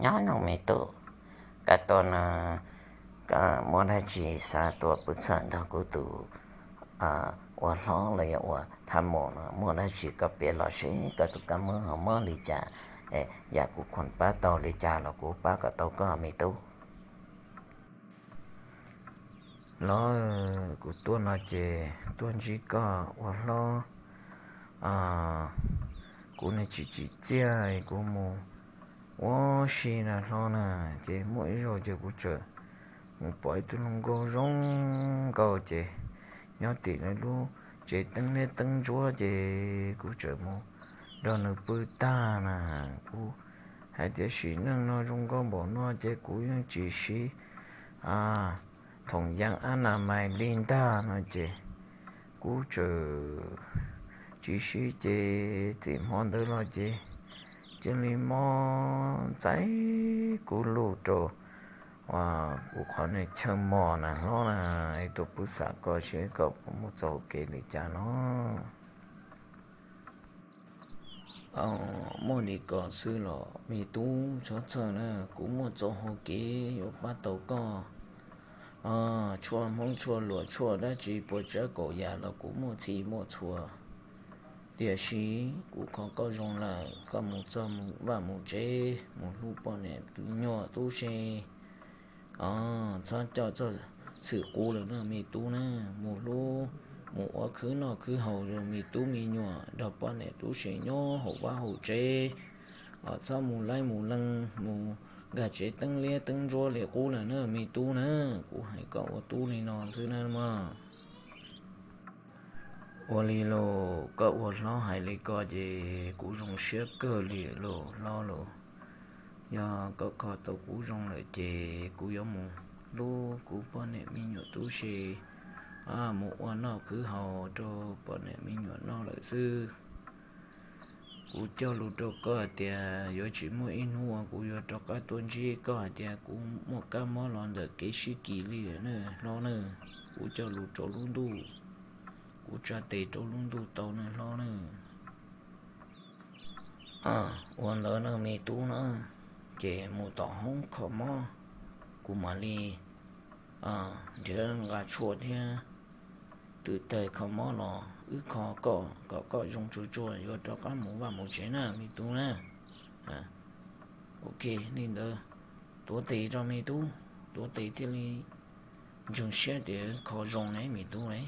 Nyob zoo me tub, koj tuaj no, koj muaj dab tsi xav tuaj pub txhawm nrog kuv tus ua hlob los yog ua thab mus no, muaj dab tsi koj piav los seb koj tus kab mob ho mob li cas, yam kuv khuam pab tau li cas los kuv pab kom tau koj me tub. Los kuv tuaj no ces tuaj ntsib koj ua hlob. Kuv ne tsis tsim txiaj, kuv mus ua si na hlob na, ces muaj ib zaug ces kuv txawm mus pom ib tug hluas nkauj zoo nkauj ces nyob tim lawv lub tsev teeb liab teeb ntsuab ces kuv txawm mus nrog nws pw tag na. Kuv hais tias sim neej no zoo nkauj npaum no ces kuv yeej tsis siv thoom yas ab nas mais li ntag no ces kuv txawm tsis siv ces txij hmo ntawd los ces cia li mob ntxaib kuv lug rau kuv qhov chaw mos na hlob na. Tuaj pub xam koj seb koj puas muaj txoj hauv kev li cas no. Muaj li ko xwb los me tub, txhob txhawj na, kuv muaj txoj hauv kev yuav pab tau koj. Tshuaj hmoob tshuaj luam tshuaj dab tsi puas tsawg kaum yam los kuv muaj txhij muaj txhua. Tiam sis kuv kho koj zoo lawm, koj mus txog vaj mus tsev mus hlub poj niam me nyuam tub se. Txhob coj txoj xwm qub lawm na me tub na, mus hlub mus ua khwv noj khwv haus zoo me tub me nyuam nrog poj niam tub se nyob hauv vaj hauv tsev. Txhob mus laib mus leej mus nkag tsev teeb liab teeb ntsuab li qub lawm na me tub na, kuv hais koj ua tub li no xwb na mog. Ua li los koj ua hlob hais li ko ces kuv zoo siab kawg li los hlob los. Yog koj kho tau kuv zoo lawm ces kuv yuav mus hlub kuv poj niam me nyuam tub se, mus ua noj khwv haus rau poj niam me nyuam noj lawm xwb. Kuv cog lus rau koj hais tias yuav tsis muaj ib hnub uas kuv yuav rov qab tuaj ntsib koj hais tias kuv muaj kab mob los ntawm kev sib kis li lawm na hlob na. Kuv cog lus rau lub ntuj, kuv tsa tes rau lub ntuj tau na hlob na. Ua ntawd na me tub na, ces mus tom hoob kho mob, kuv mam li nrhiav nqa tshuaj thiab twm tawg kho mob los wb kho koj kom koj zoo tsuag tsuag yuav rov qab mus vaj mus tsev na me tub na. Ok, li ntawd tuav tes rau me tub, tuav tes thiaj li ntseeg siab tias kho zoo ne me tub ne.